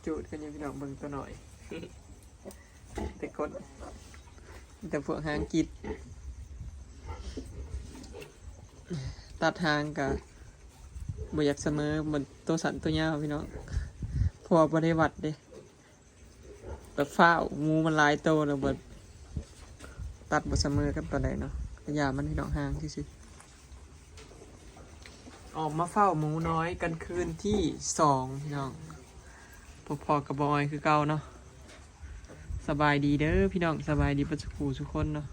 ຈູດກັນຢູ່ພີ່ນ້ອງ ເບິ່ງຕົວນ້ອຍ ແຕ່ຄົນ ແຕ່ພວກຫາງກິດ ຕັດຫາງກະບໍ່ຢາກສະເໝີ ມັນໂຕສັ້ນໂຕຍາວພີ່ນ້ອງ ເພາະວ່າບໍ່ໄດ້ວັດເດ້. ແບບຟ້າວ ໝູມັນຫຼາຍໂຕແລ້ວແບບຕັດບໍ່ສະເໝີກັນປານໃດເນາະ ກະຢ່າມັນພີ່ນ້ອງ ຫ່າງຊື່ໆ. ອອກມາເຝົ້າໝູນ້ອຍກັນຄືນທີສອງພີ່ນ້ອງ ພໍ້ກັບບໍ່ອອຍຄືເກົ່າເນາະ. ສະບາຍດີເດີພີ່ນ້ອງ ສະບາຍດີເບິດສູ່ຜູ້ສູ່ຄົນເນາະ.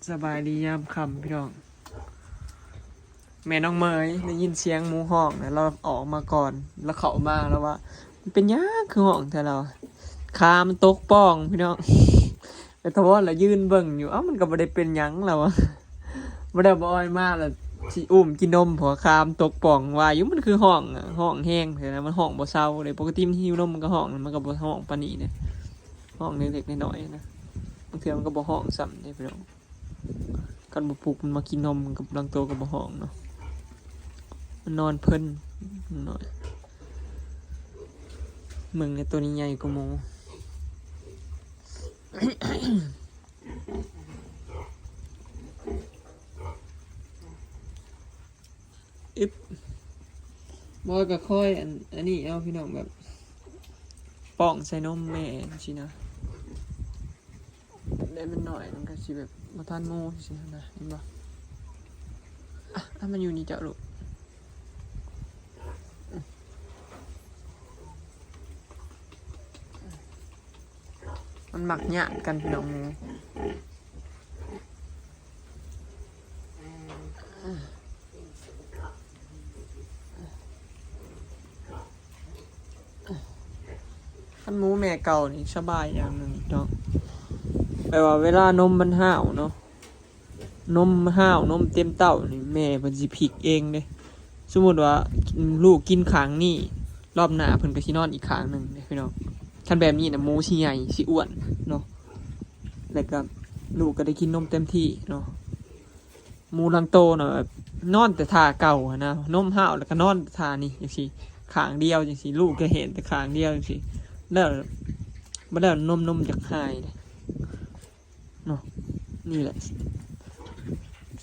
ສະບາຍດີຍາມຄ່ຳພີ່ນ້ອງ. ແມ່ນ້ອງເໝີຍໄດ້ຍິນສຽງໝູຮ້ອງນະ ລາວອອກມາກ່ອນ ລາວເຂົ້າມາ ລາວວ່າ ມັນເປັນຫຍັງຄືຮ້ອງແທ້ ລາວວ່າ ຂາມັນຕົກປ່ອງພີ່ນ້ອງ. ແມ່ທະວອນລະຢືນເບິ່ງຢູ່ ເອົ້າ ມັນກໍບໍ່ໄດ້ເປັນຫຍັງ ລາວວ່າ. ບໍ່ໄດ້ ບໍ່ອອຍມາລະຊິອຸ້ມກິນນົມ ເພາະວ່າຂາມັນຕົກປ່ອງ ວ່າຢູ່ມັນຄືຮ້ອງ ຮ້ອງແຮງແທ້ນະ ມັນຮ້ອງບໍ່ເຊົາເດ້. ປົກກະຕິມັນຫິວນົມມັນກໍຮ້ອງ ມັນກໍບໍ່ຮ້ອງປານນີ້ເດ້ ຮ້ອງເລັກໆນ້ອຍໆນະ ບາງເທື່ອມັນກໍບໍ່ຮ້ອງຊ້ຳເດ້ພີ່ນ້ອງ. ຄັນບໍ່ປຸກມັນມາກິນນົມ ມັນກໍ ລາງໂຕກໍບໍ່ຮ້ອງເນາະ ມັນນອນເພີນໜ້ອຍ. ເບິ່ງໃນໂຕນີ້ໃຫຍ່ກວ່າໝູ. ອຶບ ບໍ່ກໍຄ່ອຍ ອັນ ອັນນີ້ເອົາພີ່ນ້ອງ ແບບປ້ອງໃສ່ນົມແມ່ຈັ່ງຊີ້ນະ. ແລະມັນໜ້ອຍ ມັນກໍຊິແບບບໍ່ທັນໝູຊີ້ນະ ເຫັນບໍ່? ອ່ະ ອ່ະ ມັນຢູ່ນີ້ເຈົ້າລູກ. ມັນມັກຍາດກັນພີ່ນ້ອງໝູ. ຄັນໝູແມ່ເກົ່ານີ້ສະບາຍຢ່າງໜຶ່ງເນາະ ແບບວ່າເວລານົມມັນຫ້າວເນາະ ນົມຫ້າວ ນົມເຕັມເຕົ້ານີ້ ແມ່ເພິ່ນຊິພິກເອງເດ້. ສົມມຸດວ່າລູກກິນຂ້າງນີ້ ລອບໜ້າເພິ່ນກໍຊິນອນອີກຂ້າງໜຶ່ງເດ້ພີ່ນ້ອງ. ຄັນແບບນີ້ນະ ໝູຊິໃຫຍ່ ຊິອ້ວນເນາະ ແລ້ວກໍລູກກໍໄດ້ກິນນົມເຕັມທີ່ເນາະ. ໝູລາງໂຕນະ ແບບນອນແຕ່ທ່າເກົ່າຫັ້ນນະ ນົມຫ້າວແລ້ວກໍນອນແຕ່ທ່ານີ້ຈັ່ງຊີ້ ຂ້າງດຽວຈັ່ງຊີ້ ລູກກໍເຫັນແຕ່ຂ້າງດຽວຈັ່ງຊີ້ ແລ້ວ ບັດແລ້ວນົມ ນົມຢາກຫາຍເດ້ເນາະ. ນີ້ແຫຼະ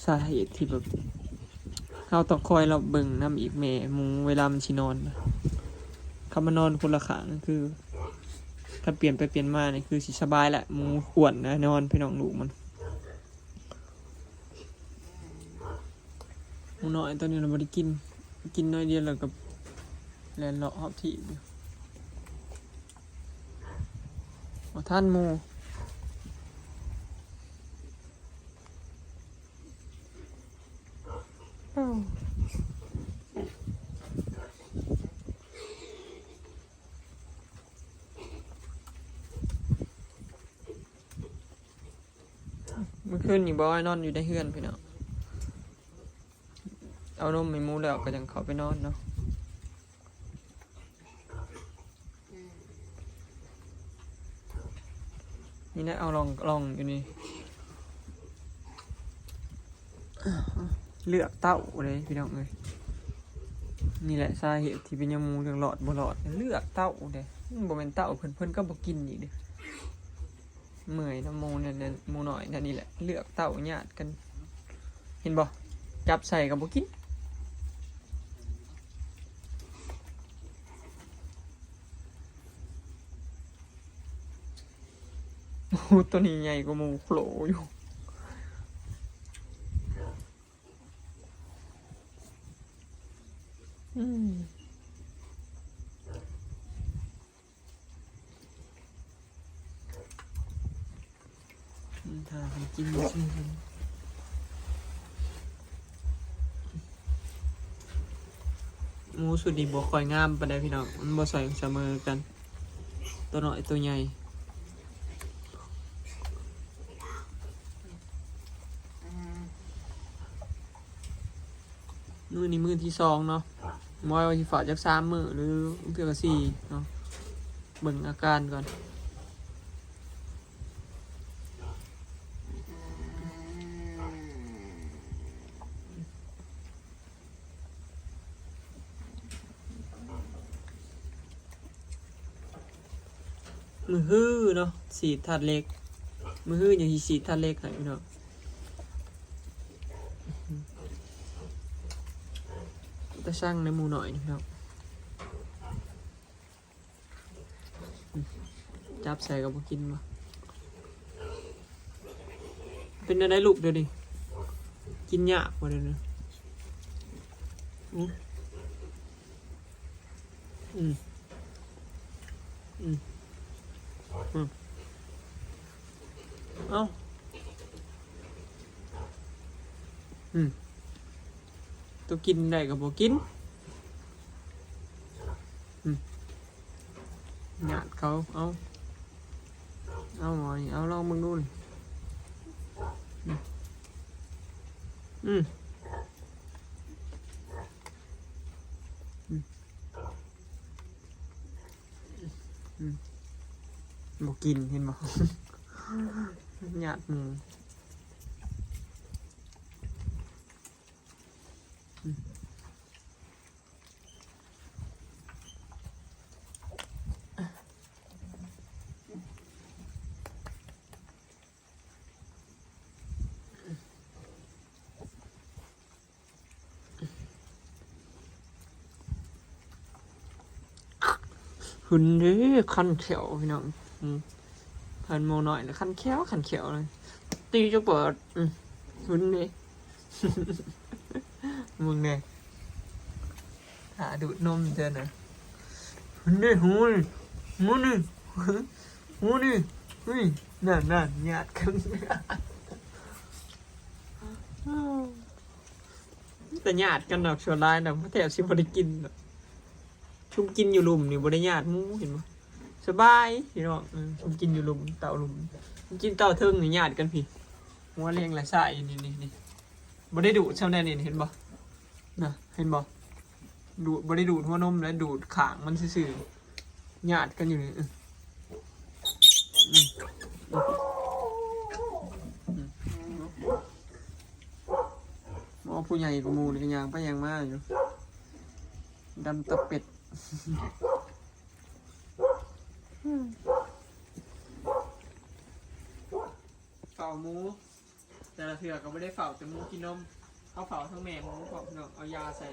ສາເຫດທີ່ແບບເຮົາຕ້ອງຄອຍລະເບິ່ງນຳອີກ ແມ່ໝູເວລາມັນຊິນອນນະ ຄັນມານອນຄົນລະຂ້າງ ຄື ຄັນປ່ຽນໄປປ່ຽນມານີ້ ຄືຊິສະບາຍແຫຼະ ໝູອ້ວນແນ່ນອນ ພີ່ນ້ອງ ລູກມັນ. ໝູນ້ອຍຕົວນີ້ລະບໍ່ໄດ້ກິນ ກິນໜ້ອຍດຽວລະກໍແລ່ນເລາະຮອບທີ່ຢູ່ ບໍ່ທັນໝູ. ມື້ຄືນນີ້ບໍ່ອອຍນອນຢູ່ໃນເຮືອນພີ່ນ້ອງ ເອົານົມໃຫ້ໝູແລ້ວກໍຈັ່ງເຂົ້າໄປນອນເນາະ. ນີ້ແຫຼະ ເອົາລອງ ລອງຢູ່ນີ້ ເລືອກເຕົ້າເດ້ພີ່ນ້ອງເອີຍ. ນີ້ແຫຼະສາເຫດທີ່ເປັນຫຍັງໝູຈັ່ງລອດບໍ່ລອດ ເລືອກເຕົ້າເດ້ ມັນບໍ່ແມ່ນເຕົ້າເພິ່ນ ເພິ່ນກໍບໍ່ກິນອີກເດ້. ເມື່ອຍນຳໝູນັ້ນ ໝູນ້ອຍນັ້ນນີ້ແຫຼະ ເລືອກເຕົ້າຍາດກັນ ເຫັນບໍ່ ຈັບໃສ່ກໍບໍ່ກິນ. ໂອ້ ໂຕນີ້ໃຫຍ່ກວ່າໝູໂຄລຢູ່. ອືມ ຖ້າເພິ່ນກິນ ໝູຊຸດນີ້ບໍ່ຄ່ອຍງາມປານໃດພີ່ນ້ອງ ມັນບໍ່ສະເໝີກັນ ໂຕນ້ອຍໂຕໃຫຍ່. ມື້ນີ້ມື້ທີສອງເນາະ ໝໍວ່າຊິຝາກຈັກສາມມື້ ຫຼື ເທື່ອກໍສີ່ເນາະ ເບິ່ງອາການກ່ອນ. ອ ມື້ຮືເນາະ ສີດທາດເຫຼັກ ມື້ຮືຍັງຊິສີດທາດເຫຼັກໃຫ້ພີ່ນ້ອງ. ຕາຊ່າງໃນໝູນ້ອຍນີ້ພີ່ນ້ອງ. ຈັບໃສ່ກໍບໍ່ກິນບໍ່. ເປັນແນວໃດລູກດຽວນີ້ ກິນຍາກບໍ່ດຽວນີ້? ອື ອືມ ອືມ ອືມ ເອົ້າ ອືມ ໂຕກິນໄດ້ກໍບໍ່ກິນ. ອືມ ຍາດເຂົາ ເອົາ ເອົາໝໍນີ້ ເອົາລອງເບິ່ງດູນີ້. ອືມ ອືມ ອືມ ບໍ່ກິນ ເຫັນບໍ່? ຍາດໝູ. ຫຶນເດ້ ຄັນແຂ້ວພີ່ນ້ອງ. ອືມ ຄັນໝູນ້ອຍນະ ຄັນແຂ້ວ ຄັນແຂ້ວເລີຍ ຕີຈົນເປີດ. ອືມ ຫຶນເດ້ ມຶງແດ່ ຖ້າດູດນົມເຈົ້ານະ. ຫຶນເດ້ ຫູນີ້ ຫູນີ້ ຫູນີ້. ອຸ້ຍ ນັ້ນໆ ຍາດກັນ ແຕ່ຍາດກັນດອກ ສ່ວນຫຼາຍນະ ແທບຊິບໍ່ໄດ້ກິນດອກ. ຊຸມກິນຢູ່ລຸ່ມນີ້ບໍ່ໄດ້ຍາດໝູ ເຫັນບໍ່? ສະບາຍພີ່ນ້ອງ. ເອີ ຊຸມກິນຢູ່ລຸ່ມ ເຕົ້າລຸ່ມ ຊຸມກິນເຕົ້າເທິງນີ້ຍາດກັນພີ້ ຫົວລຽງລະຊາຍຢູ່ນີ້ ນີ້ ນີ້ ບໍ່ໄດ້ດູດຊ່ຳໃດນີ້ ເຫັນບໍ່ນະ? ເຫັນບໍ່? ດູດ ບໍ່ໄດ້ດູດຫົວນົມ ແລະ ດູດຂ້າງມັນຊື່ໆ ຍາດກັນຢູ່ນີ້. ອື ອື ອື ໝໍຜູ້ໃຫຍ່ກວ່າໝູ່ນີ້ ຍ່າງໄປຍ່າງມາຢູ່ ດຳຕະເປັດ. ເຝົ້າໝູ ແຕ່ລະເທື່ອກໍບໍ່ໄດ້ເຝົ້າແຕ່ໝູກິນນົມ ເຮົາເຝົ້າທັງແມ່ໝູພ້ອມ ເນາະ ເອົາຢາໃສ່.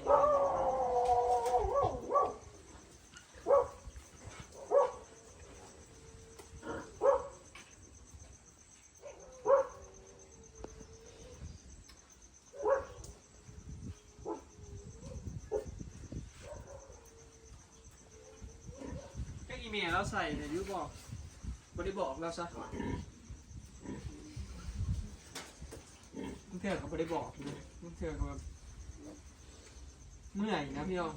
ຈັກອີແມ່ລາວໃສ່ນະຢູ່ບໍ່? ບໍ່ໄດ້ບອກລາວຊະ ບາງເທື່ອກໍບໍ່ໄດ້ບອກນະ ບາງເທື່ອກໍແບບ ເມື່ອຍນະພີ່ນ້ອງ.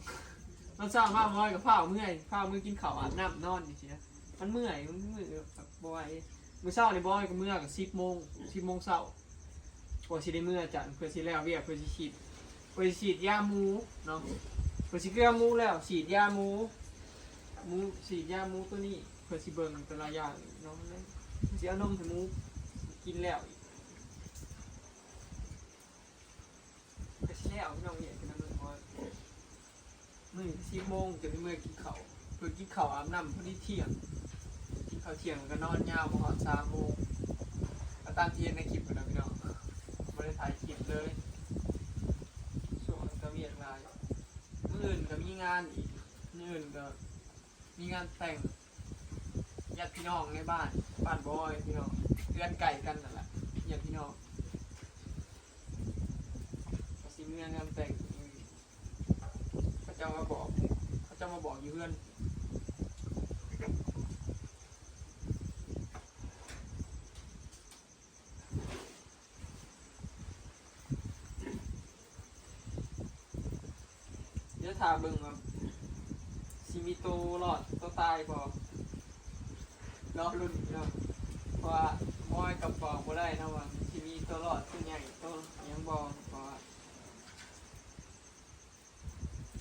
ຕອນເຊົ້າມາບອຍກໍຟ້າວເມື່ອຍ ຟ້າວເມືອກິນເຂົ້າອາບນ້ຳນອນຈັ່ງຊີ້ນະ ມັນເມື່ອຍ ມັນເມື່ອຍແບບບໍ່ໄຫວ. ມື້ເຊົ້ານີ້ບອຍກໍເມືອກໍສິບໂມງ ສິບໂມງເຊົ້າ ກວ່າຊິໄດ້ເມືອຈັນ ເພື່ອຊິແລ້ວວຽກ ເພື່ອຊິສີດ ເພື່ອຊິສີດຢາໝູເນາະ ເພື່ອຊິເກືອໝູແລ້ວ ສີດຢາໝູ ໝູ ສີດຢາໝູໂຕນີ້ ເພື່ອຊິເບິ່ງແຕ່ລະຢ່າງເນາະ ເພື່ອຊິເອົານົມໃຫ້ໝູກິນແລ້ວອີກ. ກໍຊິແລ້ວພີ່ນ້ອງ ວຽກກັນນຳເບິ່ງ ເພາະວ່າມື້ນີ້ສິບໂມງຈະໄດ້ເມືອກິນເຂົ້າ ເພື່ອກິນເຂົ້າອາບນ້ຳພໍດີທ່ຽງ ກິນເຂົ້າທ່ຽງແລ້ວກໍນອນຍາວບໍ່ຮອດສາມໂມງ. ກໍຕາມທີ່ເຫັນໃນຄລິບຫັ້ນນະພີ່ນ້ອງ ບໍ່ໄດ້ຖ່າຍຄລິບເລີຍ ຊ່ວງນັ້ນກໍວຽກຫຼາຍ. ມື້ອື່ນກໍມີງານອີກ ມື້ອື່ນກໍ ມີງານແຕ່ງຍາດພີ່ນ້ອງໃນບ້ານ ບ້ານບອຍພີ່ນ້ອງ ເຮືອນໃກ້ກັນນັ້ນແຫຼະ ຍາດພີ່ນ້ອງ ກໍຊິເມືອງານແຕ່ງ ເຂົາເຈົ້າມາບອກ ເຂົາເຈົ້າມາບອກຢູ່ເຮືອນ. ດຽວຖ້າເບິ່ງວ່າຊິມີໂຕລອດໂຕຕາຍບໍ່ ລໍລຸ້ນເນາະ ເພາະວ່າໝໍກໍບອກບໍ່ໄດ້ເນາະວ່າຊິມີໂຕລອດໂຕໃຫຍ່ໂຕຫຍັງບໍ່ ເພາະວ່າ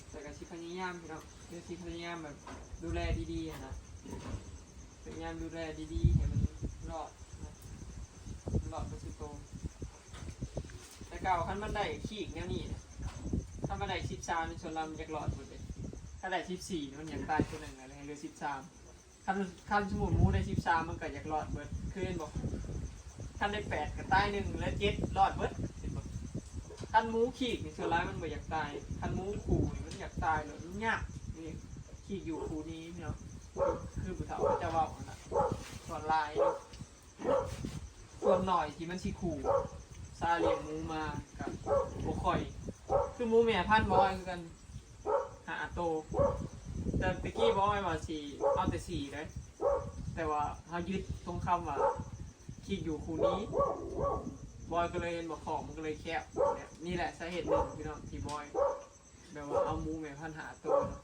ແຕ່ກໍຊິພະຍາຍາມພີ່ນ້ອງ ຄືຊິພະຍາຍາມແບບດູແລດີໆຫັ້ນນະ ພະຍາຍາມດູແລດີໆ ໃຫ້ມັນລອດນະ ລອດເບິດສູ່ໂຕ. ແຕ່ເກົ່າຄັນມັນໄດ້ຄີກແນວນີ້ນະ ຄັນມັນໄດ້ສິບສາມນີ້ ສ່ວນຫຼາຍມັນຢາກລອດເບິດເດ້ ຄັນໄດ້ສິບສີ່ນີ້ມັນຢາກຕາຍໂຕໜຶ່ງ ແລ້ວໃຫ້ເຫຼືອສິບສາມ. ຄັນ ຄັນສົມມຸດໝູໄດ້ສິບສາມ ມັນກໍຢາກລອດເບິດ ຄືເຫັນບໍ່? ຄັນໄດ້ແປດກໍຕາຍໜຶ່ງ ແລະ ເຈັດລອດເບິດ ເຫັນບໍ່? ຄັນໝູຄີກນີ້ ສ່ວນຫຼາຍມັນບໍ່ຢາກຕາຍ. ຄັນໝູຄູ່ນີ້ມັນຢາກຕາຍໂລດ ມັນຍາກ. ນີ້ ຄີກຢູ່ຄູ່ນີ້ເນາະ ຄືຜູ້ເຖົ້າເຂົາເຈົ້າເວົ້າຫັ້ນນະ ສ່ວນຫຼາຍ. ສ່ວນໜ້ອຍທີ່ມັນຊິຄູ່ ຊາລ້ຽງໝູມາກໍບໍ່ຄ່ອຍ ຄືໝູແມ່ພັນບໍ່ອອຍຄືກັນ ຫ້າໂຕ. ແຕ່ຕະກີ້ບໍ່ອອຍວ່າຊິເອົາແຕ່ສີ່ເດ້ ແຕ່ວ່າເຮົາຍຶດຕົງຄຳວ່າຄີກຢູ່ຄູ່ນີ້ ບອຍກໍເລີຍເຫັນວ່າຂອງມັນກໍເລີຍແຄບ. ນີ້ແຫຼະສາເຫດໜຶ່ງ ພີ່ນ້ອງ ທີ່ບອຍແບບວ່າເອົາໝູແມ່ພັນຫ້າໂຕເນາ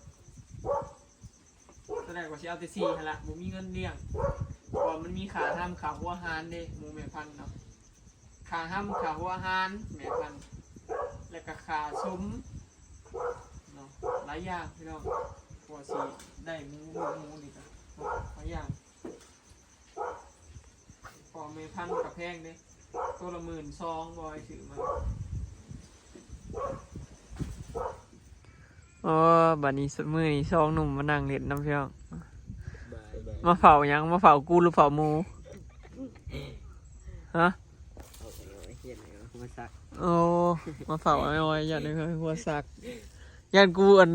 ະ. ຕອນແລກວ່າຊິເອົາແຕ່ສີ່ຫັ້ນລະ ບໍ່ມີເງິນລ້ຽງ ເພາະວ່າມັນມີຄ່າຮຳ ຄ່າຫົວອາຫານເດ້ ໝູແມ່ພັນເນາະ. ຄ່າຮຳ ຄ່າຫົວອາຫານແມ່ພັນ ແລ້ວກໍຄ່າສົມເນາະ ຫຼາຍຢ່າງພີ່ນ້ອງ ກວ່າຊິໄດ້ໝູ ໝູນີ້ກໍຫຼາຍຢ່າງ. ພໍ່ແມ່ພັນກໍແພງເດ້ ໂຕລະໝື່ນສອງ ບອຍຊື້ມາ. ໂອ້ ບັດນີ້ ມື້ນີ້ສອງໜຸ່ມມານັ່ງເຫຼັ້ນນຳພີ່ນ້ອງ. ມາເຝົ້າຫຍັງ? ມາເຝົ້າກູຫຼືເຝົ້າໝູ? ຮະ? ເອົາໄອ້ອ້ອຍຢ້ານໄອ້ອ້ອຍຫົວສັກ. ໂອ້ ມາເຝົ້າໄອ້ອ້ອຍຢ້ານໄອ້ອ້ອຍຫົວສັກ. ຢ້ານກູ ອັນ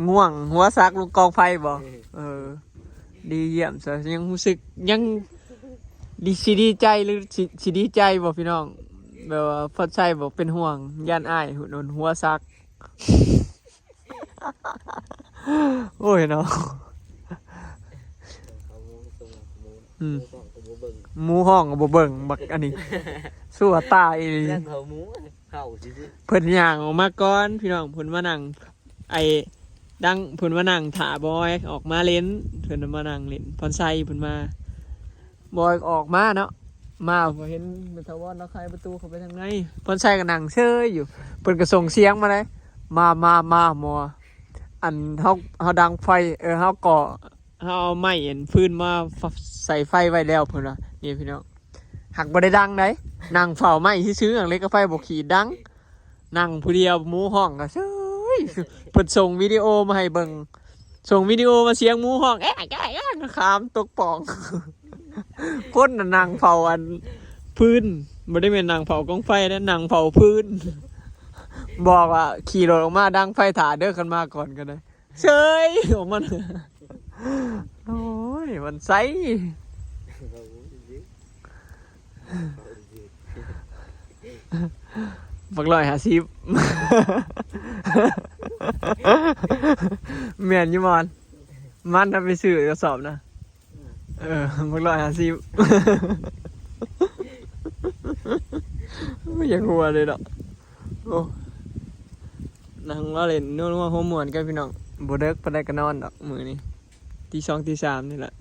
ງ່ວງຫົວສັກລົງກອງໄຟບໍ? ເອີ ເອີ ດີຢ້ຽມຊະ ຍັງຮູ້ສຶກ ຍັງ ດີ ຊິດີໃຈ ຫຼື ຊິ ຊິດີໃຈບໍພີ່ນ້ອງ? ແບບວ່າພອນໄຊບອກເປັນຫ່ວງ ຢ້ານອ້າຍໂດນຫົວສັກ. ໂອ້ຍເນາະ ອືມ ໝູຮ້ອງກໍບໍ່ເບິ່ງ ໝູຮ້ອງກໍບໍ່ເບິ່ງ ບັກອັນນີ້ ຊົ່ວຕາຍອີ່ຫຼີ. ເລື່ອງເຂົາໝູ ເຂົາຊື່ໆ ເພິ່ນຍ່າງອອກມາກ່ອນພີ່ນ້ອງ ເພິ່ນມານັ່ງ ໄອ້ດັງ ເພິ່ນມານັ່ງຖ້າບອຍອອກມາເຫຼັ້ນ ເພິ່ນມານັ່ງເຫຼັ້ນ ພອນໄຊເພິ່ນມາ ບອຍອອກມາເນາະ ມາ ພໍເຫັນແມ່ຖາວອນລາວໄຂປະຕູເຂົ້າໄປທາງໃນ ພອນໄຊກໍນັ່ງເຊີຍຢູ່ ເພິ່ນກໍສົ່ງສຽງມາເດ້ ມາ ມາ ມາ ໝໍ ອັນ ເຮົາ ເຮົາດັງໄຟ ເອີ ເຮົາກໍ ເຮົາເອົາໄມ້ອັນຟືນມາ ຟ- ໃສ່ໄຟໄວ້ແລ້ວ ເພິ່ນວ່າ ນີ້ພີ່ນ້ອງ ຫາກບໍ່ໄດ້ດັງໃດ ນັ່ງເຝົ້າໄມ້ຊື່ໆ ຫຍັງເລັກກັບໄຟບໍ່ຂີດດັງ ນັ່ງຜູ້ດຽວ ໝູຮ້ອງກໍເຊີຍ ເພິ່ນສົ່ງວິດີໂອມາໃຫ້ເບິ່ງ ສົ່ງວິດີໂອມາສຽງໝູຮ້ອງ ແອະ ແອະ ແອະ ຂາມຕົກປ່ອງ ຄົນນະນັ່ງເຝົ້າອັນຟືນ ບໍ່ໄດ້ແມ່ນນັ່ງເຝົ້າກອງໄຟເດ້ ນັ່ງເຝົ້າຟືນ ບອກວ່າຂີ່ລົດອອກມາດັງໄຟຖ້າເດີ ຄັນມາກ່ອນກໍໄດ້ ເຊີຍອອກມາ ໂອ້ຍ ມັນໃສ ບັກຮ້ອຍຫ້າສິບ ແມ່ນຢູ່ມອນ ມັນນະໄປຊື້ກະສອບນະ ເອີ ບັກຮ້ອຍຫ້າສິບ ໂອ້ຍ ຢາກຫົວເລີຍເນາະ ໂອ້ ນັ່ງເວົ້າຫຼິ້ນນົວໆ ຫົວມ່ວນກັນພີ່ນ້ອງ ບໍ່ເດິກປານໃດກໍນອນດອກມື້ນີ້ ຕີສອງຕີສາມນີ້ແຫຼະ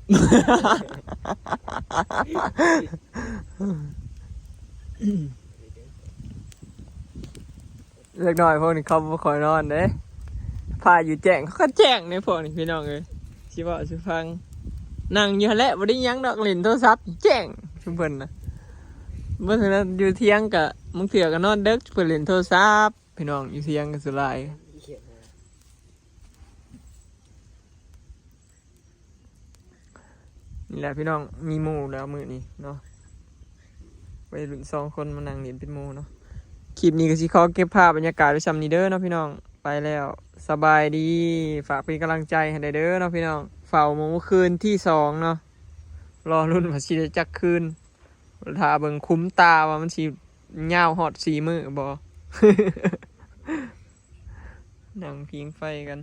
ເດັກນ້ອຍພວກນີ້ເຂົາບໍ່ຄ່ອຍນອນເດ້ ພາຢູ່ແຈ້ງ ເຂົາກໍແຈ້ງໃນພວກນີ້ພີ່ນ້ອງເອີຍ ຊິເວົ້າສູ່ຟັງ ນັ່ງຢູ່ຫັ້ນແຫຼະ ບໍ່ໄດ້ຫຍັງດອກ ຫຼິ້ນໂທລະສັບແຈ້ງຊຸມເພິ່ນນະ ເບິ່ງຢູ່ທຽງກະ ບາງເທື່ອກໍນອນເດິກ ເພິ່ນຫຼິ້ນໂທລະສັບ ພີ່ນ້ອງ ຢູ່ທຽງກໍສ່ວນຫຼາຍ. ນີ້ແຫຼະພີ່ນ້ອງ ມີໝູ່ແລ້ວມື້ນີ້ເນາະ ໄວລຸ້ນສອງຄົນມານັ່ງຫຼິ້ນເປັນໝູ່ເນາະ. ຄລິບນີ້ກໍຊິຂໍເກັບພາບບັນຍາກາດໄວ້ຊ່ຳນີ້ເດີເນາະພີ່ນ້ອງ ໄປແລ້ວ ສະບາຍດີ ຝາກເປັນກຳລັງໃຈໃຫ້ແດ່ເດີເນາະພີ່ນ້ອງ. ເຝົ້າໝູຄືນທີສອງເນາະ ລໍລຸ້ນວ່າຊິໄດ້ຈັກຄືນ ຖ້າເບິ່ງຄຸມຕາວ່າມັນຊິຍາວຮອດສີ່ມື້ບໍ່ ນັ່ງຜິງໄຟກັນ.